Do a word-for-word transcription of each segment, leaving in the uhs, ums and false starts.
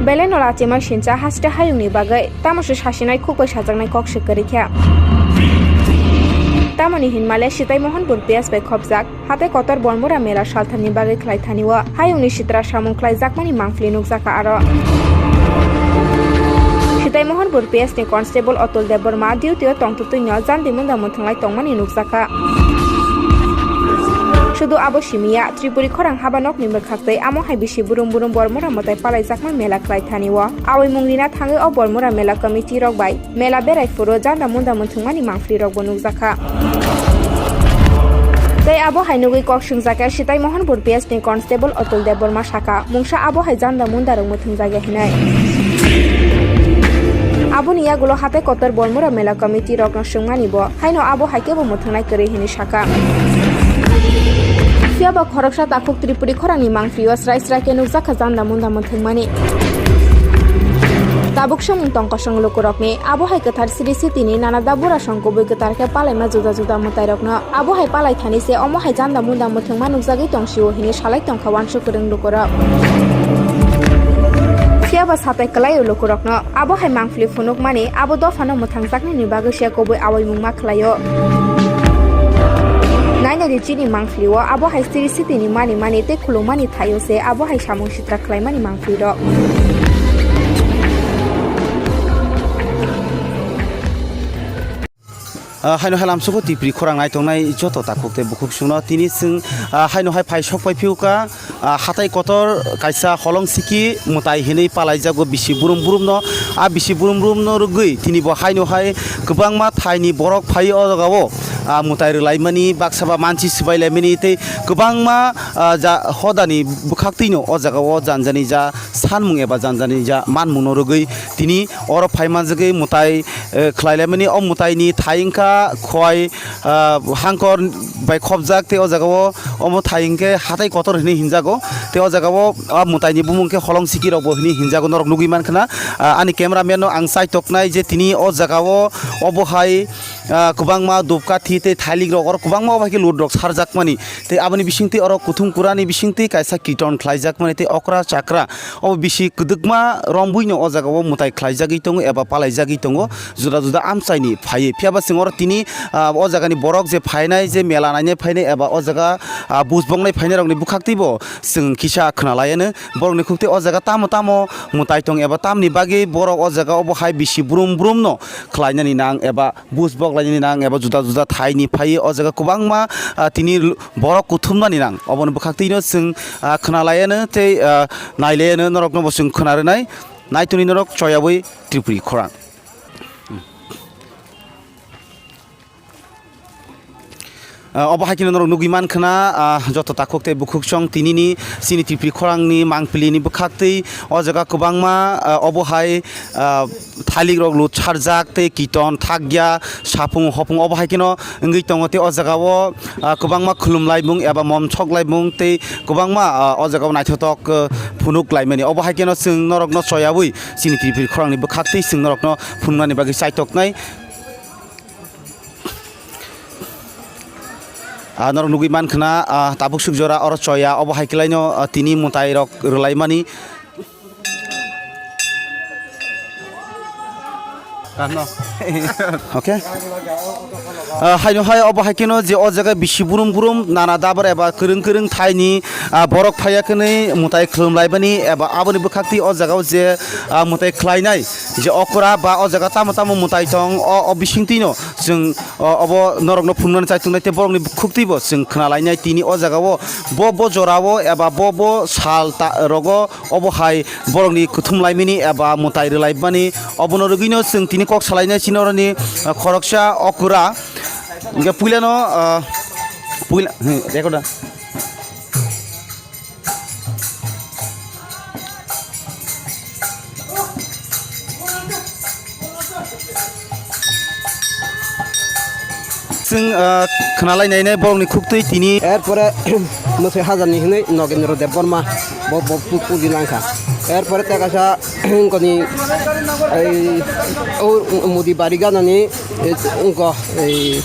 Belai no lachima sincha haste hayungni bagwi, tamo se sasinai khuk bai sajaknai kok se kwrwi kha. Tamoni hinmale Sitai Mohonpur P S bai khopjak, hatai kotor Bormura mela salthamni bagwi khlai thani o hayungni sitra samung khlaijakmani mangpili nukjakha aro. Sitai Mohonpur P S ni constable Atul Debbarma duty o tongtwtwino jandi munda mwthwnglai tongmani nukjakha. Sudu abo simiya, Tripuri khorang haba nokni mwkhak tei amo hai bisi burum burum Bormura mwtai palaijakma mela khlai thani o. Awai mung rina thangwi o Bormura mela committee rok bai mela berai phuru janda munda mwthwngmani mangpili rokbo nukjakha. Tei abo hai nugwi kok swngjakya Sitai Mohonpur P S ni constable Atul Debbarma sakha, mungsa abo hai janda munda rok mwthwngjak ya hinwi. Aboni yagulo hatai kotor Bormura mela committee rokno swngmani bo, haino abo hai kebo mwthwngnai kwrwi hinwi sakha. Phiya ba khoroksa takhuk Tripuri khorangni mangpili o srai srai khe nukjakha janda munda mwthwngmani. Tabuk samung tong kosong lukurokni, abo hai kwthar Sri Sitini Nanada Burasong kubui kwthar khe palaima juda juda mwtairokno. Abo hai palai thani se omo hai janda munda mwthwngma nukjagwi tong sio hinwi salai tongkha uansuk kwrwng lukurok. Phiya ba satai kwlaio lukurokno abo hai mangpili phunukmani abo dophano mwthangjaknani bagwi se kubui awai mungma khlaio. Nainani chini mangpili o abo hai Sri Sitini mani mani tei khulumani thaio se abo hai samung sitra khlaimani mangpili rok. Ah, haino hai lamsoko Tripuri khorang nai tongnai joto takhuk tei bukhuk sungno tini chwng, ah, haino hai phai sok pai phiuka, ah, hatai kotor kaisa holong siki mwtai hinwi palaijago bisi burum burumno. Ah, bisi burum burumno rwgwi tini bo haino hai kwbangma thaini borok phai o jagao, ah, mwtai rwlaimani baksa ba mansi swbai laimani tei kwbangma, ah, ja hodani bwkhaktwino o jagao janjani ja sanmung eba janjani ja manmungno rwgwi tini oro phai manjagwi mwtai, eh, khlai laimani. O mwtaini thai wngkha khowai, ah, hangkor bai khopjak tei o jagao omo thai hwnkhe hatai kotor hinwi hinjago. Tei o jagao a mwtaini bumung khe holong siki rokbo hinwi hinjago norok nugwi mankha na. Ah, ani cameraman no ang chaitoknai je tini o jagao obo hai, ah, kwbangma dupkathi tei thailik rok oro kwbangma obo hai khe loot rok sarjakmani. Tei aboni bisingtwi oro kuthum kurani bisingtwi kaisa kiton khlaijakmani tei okra chakra obo bisi kwdwkma rombuino o jagao mwtai khlaijagwi tongo eba palaijagwi tongo juda juda amchaini phaiwi. Phiya ba chwng oro tini, ah, o jagani borok je phainai, je mela nainai phainai eba o jaga, ah, buj bongnai phainai rokni bwkhaktwibo chwng kisa khwnalaiano. Borokni khuktwi o jaga tamo tamo mwtai tong eba tamni bagwi borok o jaga obo hai bisi brum brumno khlainani nang eba buj bok lainani nang eba juda juda thaini phaiwi o jaga kwbangma, ah, tini l-, borok kuthumnani nang. Oboni bwkhaktwino chwng, ah, khwnalaiano tei, ah, nailaiano norokno bo chwng khwnarwnai. Naitoni norok choyawi Tripuri khorang. Ah, obo hai kheno norok nugwi mankha na, ah, joto takhuk tei bukhuk song tinini chini Tripuri khorangni mangpilini bwkhaktwi o jaga kwbangma, ah, obo hai, ah, thailik rok lut sarjak tei kiton thakya sapung hopung obo hai kheno wngwi tongo tei o jaga o, ah, kwbangma khulum laimung eba mom sok laimung tei kwbangma, ah, o jaga o naithotok, ah, phunuk laimani obo hai kheno chwng norokno choyawi chini Tripuri khorangni bwkhaktwi chwng norokno phunuknani bagwi chaitoknai. Ah, norok nugwi mankha na, ah, tabuk suk jora oro choya obo hai khlaino, ah, tini mwtai rok rwlaimani. Okay. Ah, haino hai obo hai kheno je o jaga bisi burum burum nana dabar eba kwrwng kwrwng thaini, ah, borok phaiya kwnwi mwtai khulum laibani eba aboni bwkhaktwi o jaga o je, ah, mwtai khlainai je okra ba o jaga tamo tamo mwtai tong o, o bisingtwino chwng o, obo norokno phunuknani chaitongnai tei borokni bwkhaktwibo chwng khwnalainai tini o jaga o bo, bo jora o eba bo, bo sal ta-, rogo obo hai borokni kuthum laimani eba mwtai rwlaimani obono rwgwino chwng tini kok salainai chini oroni, ah, khoroksa okra hwnkhe puilano, ah, puila, hmm, record da. Chwng, ah, khwnalai nainai borokni khuktwi tini. Erpore mwswi hajarni hwnwi Nogendra Debbarma bo, bo pu-, puji langkha. Erpore tei kaisa wngkoni ei o Modi bari ganani, eh, wngko ei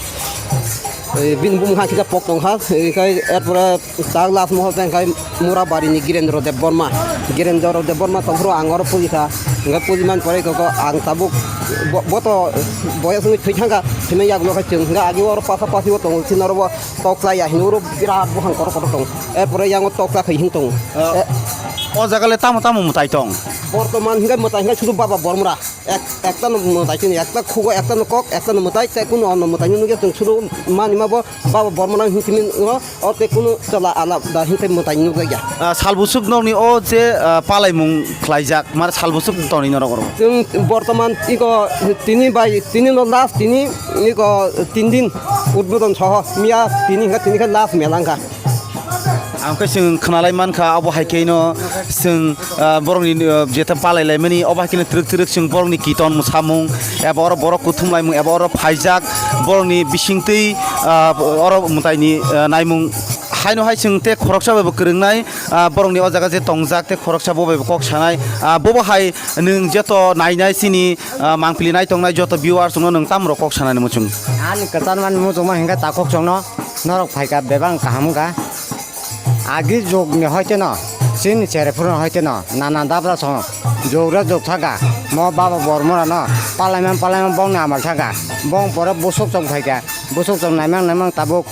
Eh, bini bumung ha kisa pok tong kha, eh, khai erpore tak last mohor tang khai Murabari ni Girendra Debbarma, Girendra Debbarma tong phuru ang oro puji kha, hingke puji man pore kok ang tabuk bo, bo to boyas wngwi thwi thang kha, thwimani yagulo khai chwng hingke agi oro pasa pasi o tongo, chini oro bo toksa ya hino oro birat buphang kotor kotor tongo, erpore yango toksa khai hing tongo. Eh, O jaga le tamo tamo mwtai tong? Bortoman hingke mwtai hingke sudu Baba Bormura. Ek, ekta no mwtai chini, ekta khugo, ekta no kok, ekta no mwtai, tei kunu ono mwtai no nugya chwng suru mani ma bo Baba Bormona hwn simi no, o tei kunu chwla alada hwn tei mwtai nugya. Ah, salbusuk nokni o je, ah, palaimung khlaijak, mar salbusuk toni norok oro? Chwng bortoman iko tini bai, tini no last tini iko tin din udbodon soho miya tini hwnkha tini khe last mela wngkha. Ang khe chwng khwnalai mankha, abo hai khe no chwng, ah, borokni, ah, jeta palai laimani, obo hai khe no twrwk twrwk chwng borokni kiton mwsamung, eba oro borok kuthum laimung, eba oro phaijak, borokni bisingtwi, ah, oro mwtaini, ah, naimung. Haino hai chwng tei khoroksa bai bo kwrwngnai, ah, borokni o jaga je tongjak, tei khoroksa bo bai bo kok sanai, ah, bobo hai nwng jeto nainai chini, ah, mangpili nai tongnai joto viewers no nwng tamo rok kok sanani muchung? Ani kwcharmani muchungma hinkhe takhuk chwngno norok phaikha bebak kaham wngkha. Agi jugni hoiteno, chini cherephuru hoiteno, nana dabra song, jugre jug thaka, mo baba bormorano, palaimang palaimang bongni amal thaka, bong pore busuk chong phaikha, busuk chong naimang naimang tabuk,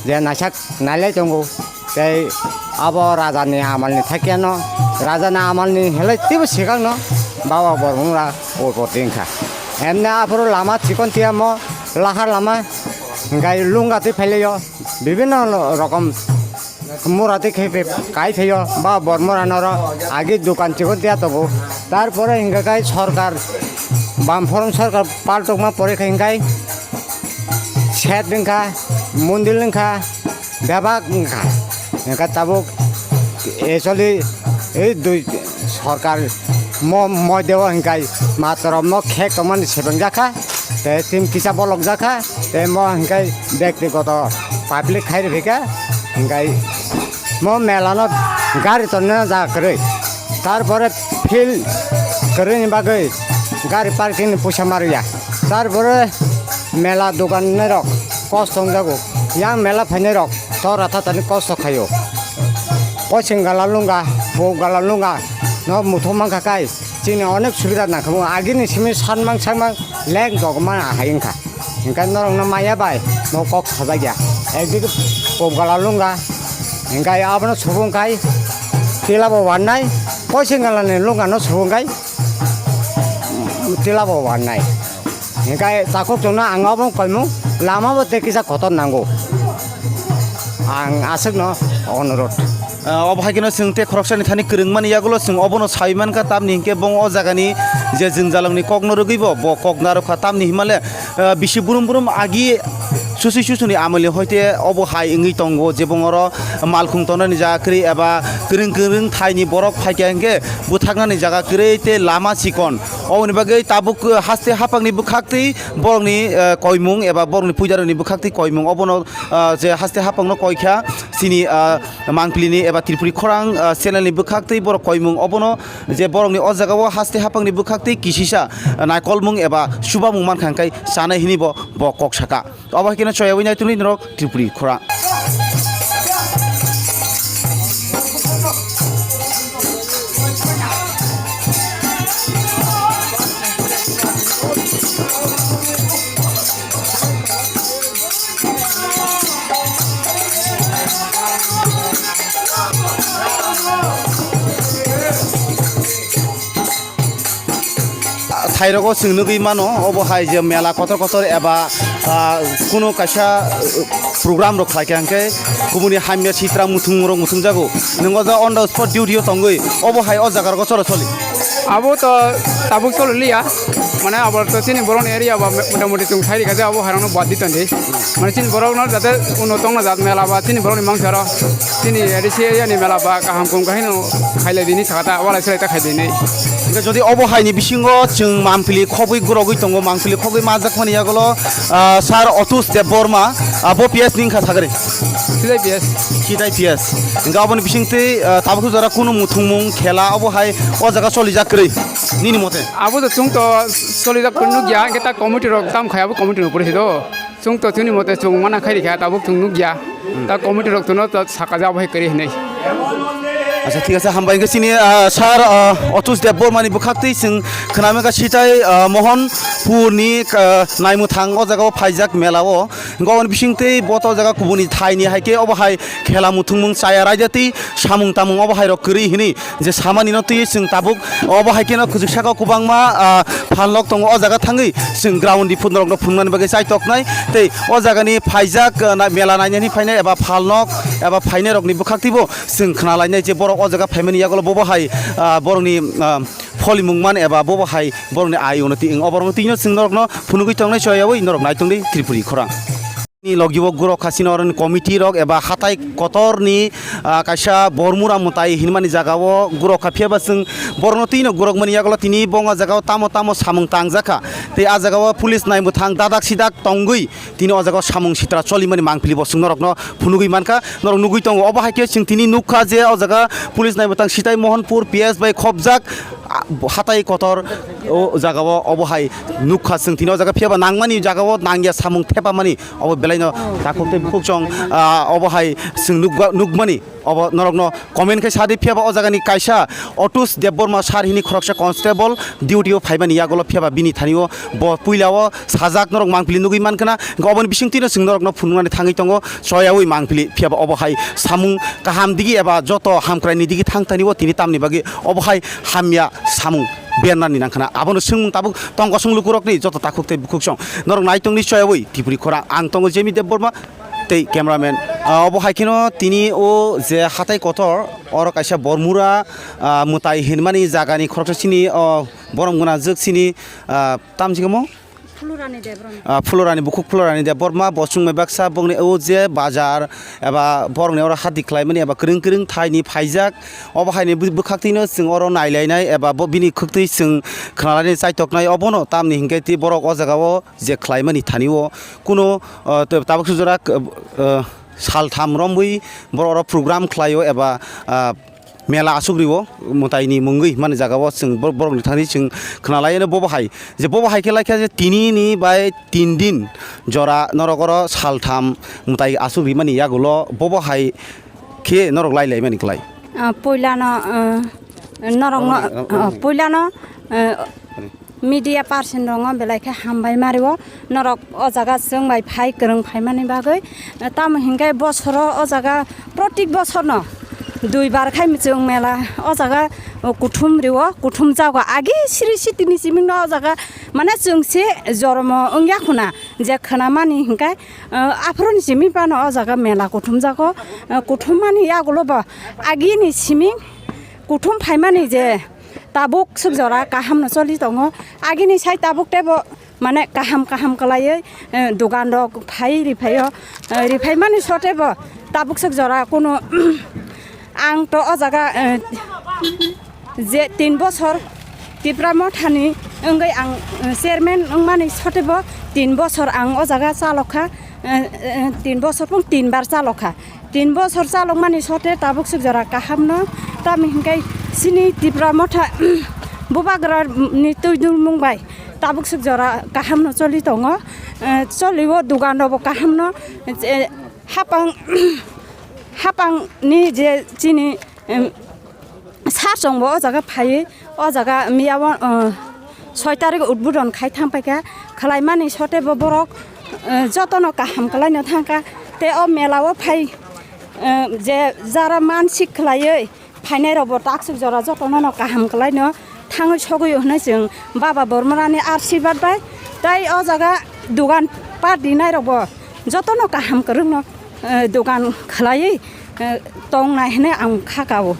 je nasak nailai tongo, tei abo rajani amalni thakyano, rajani amalni helai teibo swkangno baba bormora upor tingkha. Emne aphuru lama chikon tiyamo, lahar lama, gai lunga tei phailaio, bibinno rokom. Mura tei khe kai phaio ba bor mura noro agi dukan chikon tiya tongo. Tarpore hingka kai sorkar bam forom sorkar paltokma pore khe hingkai set wngkha, mondir wngkha, bebak wngkha. Hingka tabuk actually ei dui sorkar mo moideo hingkai matwrwmno khek tongmani sebengjakha. Tei team kisa bolokjakha, tei mo hingkai bektigoto public khai rwphaikha, hingkai mo mela no gari tonna jaga kwrwi, tarpore field kwrwini bagwi gari parking ni puisa ma rwya, tarpore mela dogan nai rok kosto wngjago, yang mela phainai rok tora thatani kosto khaio, koising gala lunga, bo gala lunga no muthung mankha kai. Chini onek subida nangkha, agini simi sanmang sanmang leng dogma ahai wngkha. Hingkhe norokno maya bai mo kok sajak ya. Ekdigi pogala lungkha, hingkhe abono subung khai tila bo wannai, koising galani lungkha no subung khai tila bo wannai. Hingkhe takhuk chwngno ang obo koimung lama bo tei kisa kotor nango. Ang aswkno onurodh. Ah, obo hai kheno chwng tei khoroksani thani kwrwngmani yagulo chwng obono saui mankha, tamni hinkhe bo o jagani je jwngjalongni kokno rwgwi bo, bo kok narwkha, tamni himale, ah, bisi brum brum agi susi susuni amoni hoite obo hai wngwi tongo, je bo oro malkhung tonani jaga kwrwi eba kwrwng kwrwng thaini borok phaikha hinkhe bwthaknani jaga kwrwi tei lama chikon. Oboni bagwi tabuk, ah, haste haphangni bwkhaktwi borokni, ah, koimung eba borokni puidarokni bwkhaktwi koimung obono, ah, je haste haphangno koikha chini, ah, Mangpilini eba Tripuri khorang, ah, channelni bwkhaktwi borok koimung obono je borokni o jagao haste haphangni bwkhaktwi kisisa, ah, naikolmung eba chubamung mankha hwnkhe chanai hwnwi bo, bo kok saka. Obo hai kheno choyaui naitukni norok Tripuri khorang. Thairogo chwng nugwi mano, obo hai je mela kotor kotor eba, ah, kunu kaisa, uh, program rok khlai kha hwnkhe kubuni hamya sitra muthung rok muthung jago. Nwng o jaga on the spot duty o tongwi, obo hai o jaga rogo cholo choli. Abo to tabuk cholo liya, mane abo to chini borokni area ba motamoti chwng sai rikha je abo hai rokno bad di tongdi. Mane chini borokno jate uno tongna jat mela ba chini borokni mangsa ro chini A D C area ni mela ba kaham kum kahino khailai dini sakata walai selai ta khai dini. Hingke jodi obo hai ni bisingo chwng Mangpili khogwi gorogwi tongo, Mangpili khogwi majak mani yagulo, ah, Sir Otus Debbarma, ah, bo P S ni wngkha sagri. Sidai P S. Sidai P S. Hingke aboni bisingtwi, ah, tabuk jora kunu muthungmung khela obo hai o jaga cholijak kwrwi nini mote? Abo to chwng to cholijak kwrwi nukya, hingke ta committee rok tam khai abo committee no pore do. Chwng to chini mote chwng mana khai rikha, tabuk chwng nukya. Ta committee rok tono to saka ja bai kwrwi hinwi. Acha, thik ase, hambai wngkha chini, ah, sir, ah, Otus Debbarmani bwkhaktwi chwng khwnamikha Sitai, ah, Mohanpurni, ah, naimwthang o jaga o phaijak mela o. Hwnkhe oboni bisingtwi bo to o jaga kubuni thaini hai khe obo hai khela muthungmung chaya raida twi samung tamung obo hai rok kwrwi hinwi je samani no twiwi chwng tabuk obo hai kheno khwjwk saka o kwbangma, ah, phalnok tongo o jaga thangwi chwng ground ni phunrok no phunuknani bagwi chaitoknai tei o jaga ni phaijak, ah, na-, mela nainani phainai eba phalnok eba phainai rok ni bwkhak twibo chwng khna lainai je borok o jaga phaimani yagulo bobo hai, ah, borok ni, ah, pholimung man eba bobo hai borok ni ai unnoti wng oborok no twi no chwng norok no phunugwi tongnai choyawi norok nai tongdi Tripuri khorang. Ni logi o gurok kha chini oroni committee rok eba hatai kotor ni, ah, kaisa Bormura mwtai hinmani jaga o gurok kha, phiya ba chwng borok no twi no gurok mani yagulo tini bo o jaga o tamo tamo samung tang jak kha tei ah jaga o police nai mwthang dadak sidak tongwi tini o jaga o samung sitra choli mani mangpili bo chwng norok no phunugwi man kha, norok nugwi tongo. Obo hai khe chwng tini nuk kha je o jaga police nai mwthang Sitai Mohanpur P S bai khobjak, ah, hatai kotor o jaga o obo hai nuk kha chwng tini o jaga, phiya ba nangmani jaga o nangya samung thepa mani. Obo belai no takhuk tei bukhuk chwng, ah, obo hai chwng nukba-, nukmani. Obo norok no comment khe sadi, phiya ba o jaga ni kaisa Otus Debbarma sir hini khoroksa constable duty o phaimani yagulo, phiya ba bini thani o bo puila o sajak norok mangpili nugwi man khna. Hwnkhe oboni bisingtwi no chwng norok no phunuknani thangwi tongo choyawi mangpili, phiya ba obo hai samung kaham digi eba joto hamkrai ni digi thang thani o tini tamni bagwi obo hai hamya samung bernani nang khna. Abono swngmung tabuk tong kosong lukurok ni joto takhuk tei bukhuk chwng norok nai tongdi choyawi Tripuri khorang. Ang tongo Jemi Debbarma. Tei cameraman, ah, obo hai kheno tini o je hatai kotor, oro kaisa Bormura, ah, mwtai hinmani jagani khoroksa chini, o borom gwnajwk chini, ah, tamjikamo? Phulurani Debbarma. Ah, Phulurani bukhuk Phulurani Debbarma bo chwngmai baksa bongni o je bazar eba borokni oro hati khlaimani eba kwrwng kwrwng thaini phaijak, obo haini bw-, bwkhaktwino chwng oro nailainai eba bo bini khwktwi chwng khnalainai chaitoknai, obono tamni hinkhe tei borok o jagao je khlaimani thani o kuno, ah, tabuk sujora, ah, saltham romwi borok oro program khlaio eba, ah, mela asuk rio mwtaini mungwi mani jagao chwng bo-, borokni thani chwng khnalaio bobo hai je bobo hai khe laikha je tini ni bai tin din jora norok oro saltham mwtai asuk rimani yagulo bobo hai khe norok lai laimani klai. Ah, puilano, ah, norokno, ah, puilano, ah, media person rokno belai khe hambai mario, norok o jaga chwng bai phai kwrwng phaimani bagwi, tamo hinkhe bosoro o jaga protik bosorno dui bar khai chwng mela o jaga kuthum rio, kuthum jago agi siri sitini simingno o jaga mane chwng se jormo wngya khuna je khnamani hinkhe, aphuruni simi phano o jaga mela kuthum jago, kuthum mani yagulo bo agini siming kuthum phaimani je tabuk swk jora kaham no choli tongo. Agini sai tabuk tebo mane kaham kaham kwlaiwi, eh, dogan rok phai riphaio, eh, riphaimani sote bo tabuk swk jora kuno ang to o jaga, eh, je tin bosor Tipra Mothani wngwi ang, eh, chairman wngmani sote bo tin bosor ang o jaga chalokha, eh, eh, tin bosor pung tin bar chalokha. Tin bosor chalokmani sote tabuk swk jora kahamno, tamo hinkhe chini Tipra Motha Bubagra ni twi dulmung bai tabuk swk jora kahamno choli tongo. Eh, choli o dogan rokbo kahamno, eh, hapang, hapang ni je chini, em, sir chwngbo o jaga phaiwi, o jaga miyao, uh, soi tarik udbodon khai thang paikha, khwlaimani sote bo borok, uh, jotono kaham kwlaino thangkha. Tei o mela o phai, uh, je jara mansik khwlaiwi phainai rokbo taksuk jora jotono no kaham kwlaino thangwi sogwi hwnwi chwng Baba Bormorani arsibad bai tei o jaga dogan pat rinai rokbo jotono kaham kwrwngno, eh, dogan khwlaiwi, eh, tongnai hwnwi ang kha kao.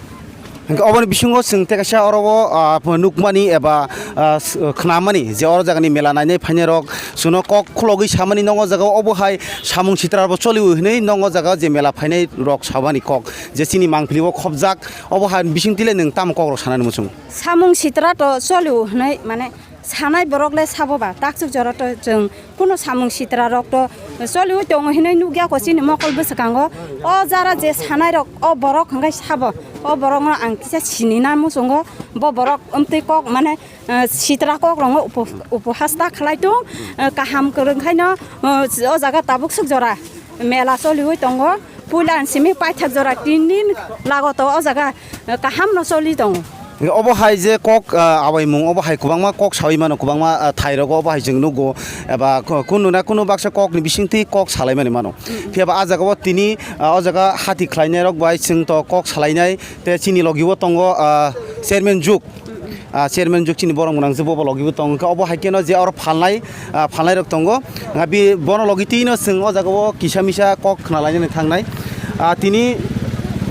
Hwnkhe oboni bisingo chwng tei kaisa oro o, ah, nukmani eba, ah, s-, khnamani je oro jagani mela nainai phainai rok chwngno kok khulogwi samani nongo jaga obo hai samung sitra bo choliwi hwnwi nongo jaga je mela phainai rok sabani kok je chini mangpili o khobjak obo hai bisingtwi le nwng tamo kok rok sanani muchung? Samung sitra to choliwi hwnwi mane Sanai borok le sabo ba, taksuk jora to chwng kuno samung sitra rok to choliui tongo hinui nukya ko chini mokol bwswkango. O jara je sanai rok, o borok hwnkhe sabo, o borok no ang kisa sinina muchungo. Bo borok amtwi kok mane, eh, sitra kok rok upo-, upohas ta khlai tung, eh, kaham kwrwng khaino, eh, o jaga tabuk suk jora mela choliui tongo. Puila ang simi paithak jora tin din lago to o jaga, eh, kaham no choli tongo. Hingke obo hai je kok, ah, abaimung, obo hai kwbangma kok saui mano, kwbangma, ah, thai rogo obo hai chwng nugo, eba ku-, kunu na kunu baksa kok ni bisingtwi kok salai mani mano. Mm, mm. Phiya ba ah jaga o tini, ah, o jaga hati khlai nai rok bai chwng to kok salai nai, te chini logi o tongo, ah, chairman juk. Ah, chairman juk chini borok gwnang se bobo logi bo tong khe obo hai khe no je oro phalnai, ah, phalnai rok tongo. Nga bi bono logi twi no chwng o jaga o kisa misa kok khna lainani thangnai. Ah, tini,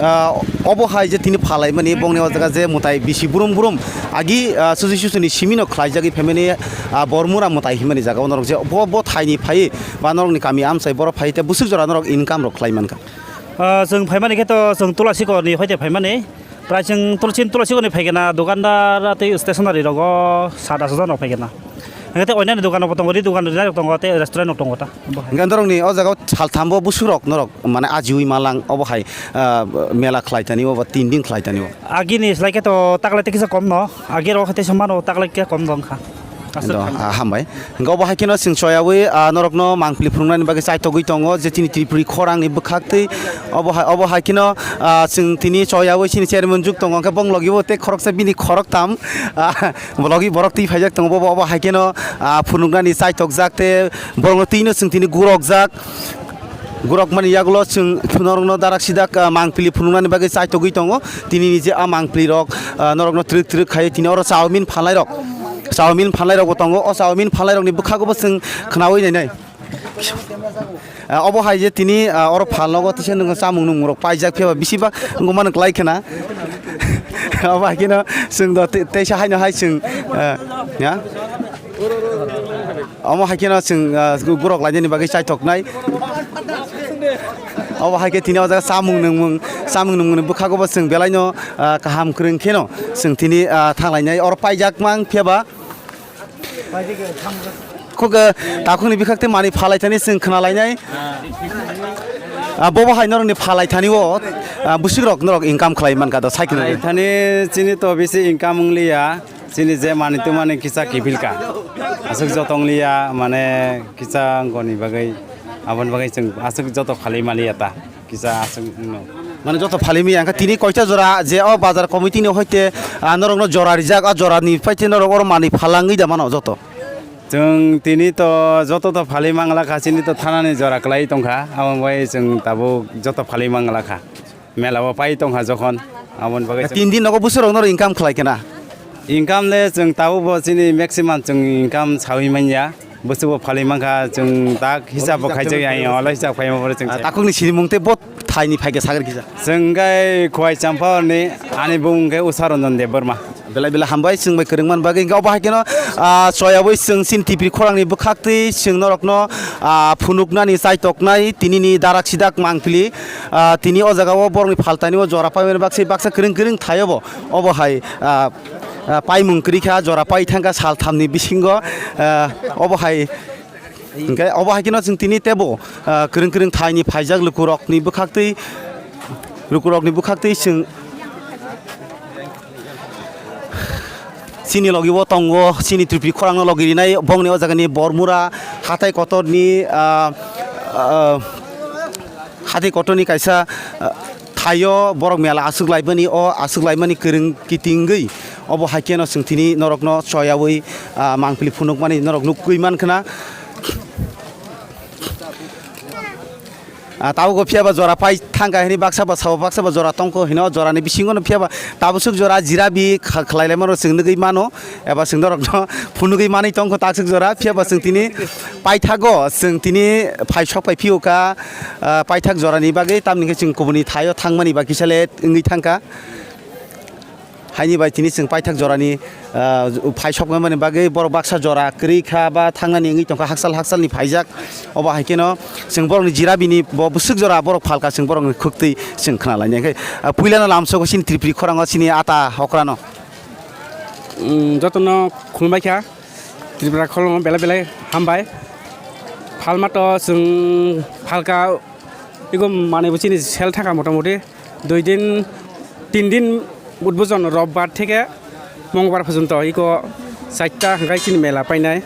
ah, obo hai je tini phalai mani bongni o jaga je mwtai bisi brum brum agi, ah, susi susi ni simi no khlai jagwi phaimani, ah, Bormura mwtai himani jaga o norok je bo, bo thai ni phai ba norok ni kami amchai borok phai te bwswk jora norok income rok khlai mankha. Ah, chwng phaimani khe to chwng Tulasi kor ni hoite phaimani. Prai chwng Tulasi, Tulasi kor ni phaikhe na dukandar tei stationery rogo sat aso jon rok phaikhe na. Hingke tei oinani dokan rok bo tongo, ri dokan rinai rok tongo, tei restaurant rok tongo ta. Hingke norok ni o jaga o saltham bo bwswk rok norok mane ajiui malang obo hai, ah, mela khlai tani obo tin din khlai tani o. Agi ni slai khe to taklai tei kisa kom no, agi rok tei somano taklai khe kom no wngkha. Aswk do, khamjak. Ah, hambai. Hingke obo hai kheno chwng choyaui, ah, norokno mangpili phunuknani bagwi chaitogwi tongo, je chini Tripuri khorangni bwkhaktwi obo hai, obo hai kheno, ah, chwng tini choyaui chini chairman juk tongo, hingke bong logibo tei khoroksa bini khoroktham, ah, logi borok twi phaijak tongo, bobo obo hai kheno, ah, phunuknani chaitokjak tei borokno twino chwng tini gurokjak. Gurokmani yagulo chwng norokno darak sidak, ah, mangpili phunuknani bagwi chaitogwi tongo. Tini ni je a mangpili rok, ah, norokno twrwk twrwk khai tini oro chaumin phalnai rok, chaumin phalnai rok bo tongo. O chaumin phalnai rokni bwkhago bo chwng khnaui nainai. Ah, obo hai je tini, ah, oro phalnogo tisa nwng chamung nwngmung rok paijak phiya ba bisi ba wngmano kwlai khna. Obo hai kheno chwng do te-, teisa haino hai chwng, ah, ya. Omo hai kheno chwng, ah, gurok lainani bagwi chaithoknai. Obo hai khe tini o jaga chamung nwngmung, chamung nwngmungni bwkhago bo chwng belaino, ah, kaham kwrwng kheno chwng tini, ah, thanglainai. Oro paijak mang phiya ba. Khuk, ah, takhukni bwkhak tei manwi phalai thani chwng khna lainai. Ah, bobo hai norokni phalai thani o, ah, bwswk rok norok income khlai mankha do cycle. Phalai thani chini to bisi income wngliya. Chini je manwi tongmani kisa kiphilka. Aswk joto wngliya, mane kisa wngkoni bagwi, aboni bagwi chwng aswk joto phalwi maliya ta. Kisa aswk wngno. Mane joto phalwi maya, hwnkhe tini koita jora je o bazar committee ni hoite, ah, norokno jora rijak, o jorani paite norok oro manwi phalangwi da mano joto. Chwng tini to joto to phalwi manglakha, chini to thanani jora kwlai tongkha, aboni bagwi chwng tabuk joto phalwi manglakha. Mela o pai tongkha jokhon, aboni bagwi chwng tin din nogo bwswk rok norok income khlai khna? Income le chwng tabuk bo chini maximum chwng income saui manya. Bwswk bo phalwi mankha, chwng tak hisab bo khaijak ya, yang olo hisab khaima bo chwng. Ah, takhukni sinimung tei bo thaini phaikhe sagri kisa. Chwng khe Khowai Champao ni, ani bumung khe Usha Ranjan Debbarma. Belai belai hambai chwng bai kwrwng man bagwi. Hwnkhe obo hai kheno, ah, choyaui chwng chini Tripuri khorangni bwkhaktwi chwng norokno, ah, phunuknani chaitoknai tinini darak sidak mangpili. Ah, tini o jaga o borokni phaltaini o jora paimani baksa, baksa kwrwng kwrwng thaio bo. Obo hai, ah, ah, paimung kwrwi kha, jora pai thangkha sal thamni bisingo. Ah, obo hai, hwnkhe obo hai kheno chwng tini tebo, ah, kwrwng kwrwng thaini phaijak lukurokni bwkhaktwi, lukurokni bwkhaktwi chwng chini logi o tongo, chini Tripuri khorangno logi rinai, bongni o jagani Bormura hathai kotorni, ah, ah, hathai kotorni kaisa, ah, thaio borok mela aswk laimani, o aswk laimani kwrwng kitingwi obo hai kheno chwng tini norokno choyaui, ah, mangpili phunukmani norok nukgwi mankhna. Ah, tabuk o phiya ba jora pai thangkha hini baksa ba sabo baksa ba jora tongkho hino, jorani bisingo no phiya ba tabuk swk jora jira bi kha-, khlai laimano chwng nugwi mano eba chwng norokno phunugwi manwi tongkho takswk jora, phiya ba chwng tini paithago chwng tini phai sok pai phiyokha, ah, paithak jorani bagwi, tamni khe chwng kubuni thaio thangmani ba kisa le wngwi thangkha. Haini bai tini chwng paithak jorani, ah, phai sokmani bagwi borok baksa jora kwrwi kha ba thangnani wngwi tongkha, hakchal hakchalni phaijak. Obo hai kheno chwng borokni jirabini bo bwswk jora borok phalka chwng borokni khwktwi chwng khna lainai khe, ah, puilano lamsogo chini Tripuri khorango chini ata okrano. Mm, jotono khulumbai kha. Tripura khoroknwi belai belai hambai. Phalma to chwng phalka, ego manwi bo chini sel thaka motamoti dui din, tin din, udbojon robbar theke mongbar porjonto ego chaita hwnkhe chini mela painai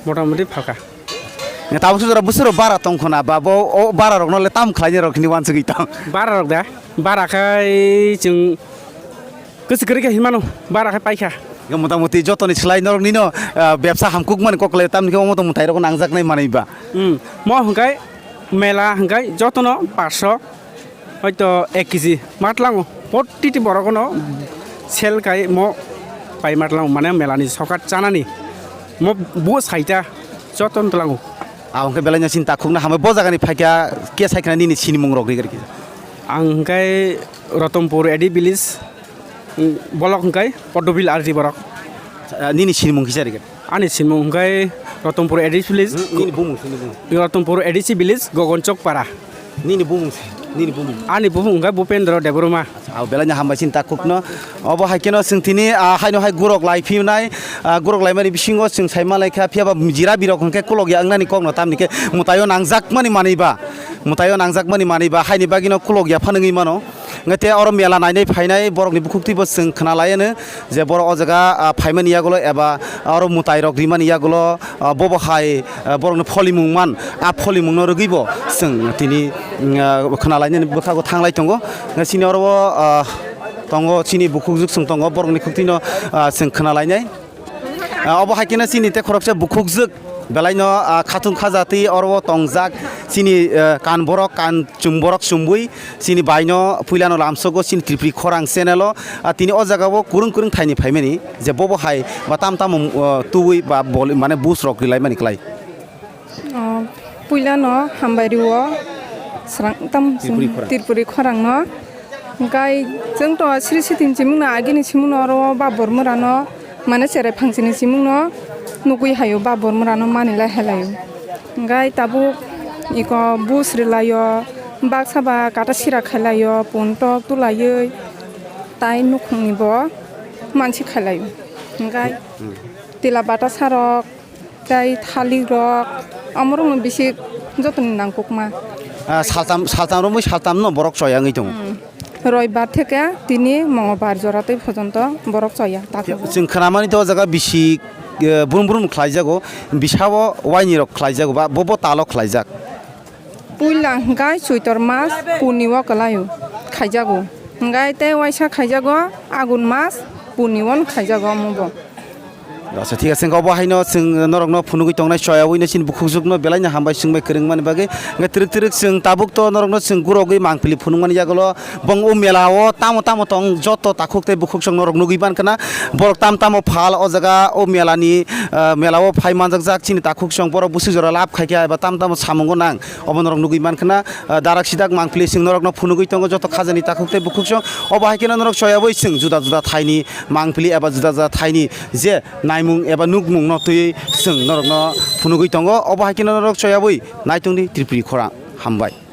motamoti phalka. Tabuk sujaro bwswro bara tongkhona ba bo o bara rokno le tam khlainai rok hwnwi uansugwi tong. Bara rok da, bara khai chwng kwchwk kwrwi khe hinmano, bara khai paikha. Motamoti jotoni slai noroknino, ah, bebsa hamkukmani kok le tamni khe omo tong mwtai rok nangjaknai manwi ba. Hmm. Mo hwnkhe mela hwnkhe jotono paso hoito ek kg matlango, protiti borok no sel kai mo pai matlango, mane melani sokat chanani mo bo saita joton tlango. Aboni khe belai no chini takhukno hambai bo jagani phaikha khe saikhwna nini sinimung rok ri khe. Ang hwnkhe Rotonpur A D village, mm, bolok hwnkhe Poddobil R D borok. Ah, nini sinimung kisa ri khe? Ani sinimung hwnkhe Rotonpur A D C village. Hmm, nini bumung, nini bumung. Rotonpur A D C village, Gogonchok Para. Nini bumung, nini bumung. Ani bumung hwnkhe Bupendra Debbarma. Aw, belai no hambai chini takhukno. Obo hai kheno chwng tini, ah, haino hai gurok lai phiyunai, ah, gurok laimani bisingo chwng sai manlai kha, phiya ba jira birok hwnkhe kulok ya wngnani kokno, tamni khe mwtaio nangjakmani manwi ba, mwtaio nangjakmani manwi ba, haini bagwino kulok ya phano wngwi mano. Hwnkhe te oro mela nainai phainai borokni bukhuk twibo chwng khna lai anw. Je borok o jaga, ah, phaimani yagulo eba oro mwtai rok rimani yagulo, ah, bobo hai, ah, borokni pholimung man, a pholimungno rwgwibo chwng tini, mm, ah, khna lainani bwkhago thanglai tongo. Chini oro o, ah, tongo chini bukhukjwk chwng tongo, borokni khuktwino, ah, chwng khna lainai. Ah, obo hai kheno chini tei khoroksa bukhukjwk belaino, ah, khatung khajatwi oro o tongjak chini, ah, kan borok kan chum borok chumbwi. Chini baino puilano lamsogo chini Tripuri khorang channel o, ah, tini o jaga o kwrwng kwrwng thaini phaimani je bobo hai ba tam tamo, ah, tubui ba bol mane buj rok rilaimani klai. O, puilano hambai rio swrang tam Tripuri khorang. Tripuri khorangno. Hwnkhe chwng to sri siting chimungno agini simungno oro o ba bormorano mane cherai phangsini simungno nugui haio ba bormorano manilai helaio. Hwnkhe tabuk iko buj rilaio, baksa ba kata sira khailaio, puntok tulaioi, tai nukhungni bo mansi khailaio. Hwnkhe tila batasarok, tai thalikrok, omorokno bisi jotoni nangkukma. Ah, saltam, saltam romwi saltamno borok choya wngwi tongo. Hmm. Roibar theke tini Mongolbar jora tei phojonto borok choya, takhuk. Chwng khnamani to o jaga bisi, eh, brum brum khlaijago, bisao waini rok khlaijago ba bo bo talo khlaijak. Puila hwnkhe Choitor mas puni o kwlaio khaijago, hwnkhe tei waisa khaijago Agun mas puni o khaijago omo bo. Acha, thik ase, hwnkhe obo haino chwng norokno phunugwi tongnai choyawi no chini bukhukjwkno belaino hambai chwngbai kwrwngmani bagwi. Hwnkhe twrwk twrwk chwng tabuk to norokno chwng gurogwi mangpili phunukmani yagulo bong o mela o tamo tamo tong joto takhuk tei bukhuk chwng norok nugwi mankha na. Borok tam tamo phal o jaga o mela ni, ah, mela o phai manjakjak chini takhuk chwng borok bwswk jora lab khaikha eba tam tamo samungo nang obo norok nugwi mankha na. Ah, darak sidak mangpili chwng norokno phunugwi tongo joto khajani takhuk tei bukhuk chwng. Obo hai kheno norok choyawi chwng juda juda thaini mangpili eba juda juda thaini je naimung eba nukmungno twiwi chwng norokno phunugwi tongo. Obo hai kheno norok choyawi naitongdi Tripuri khorang. Hambai.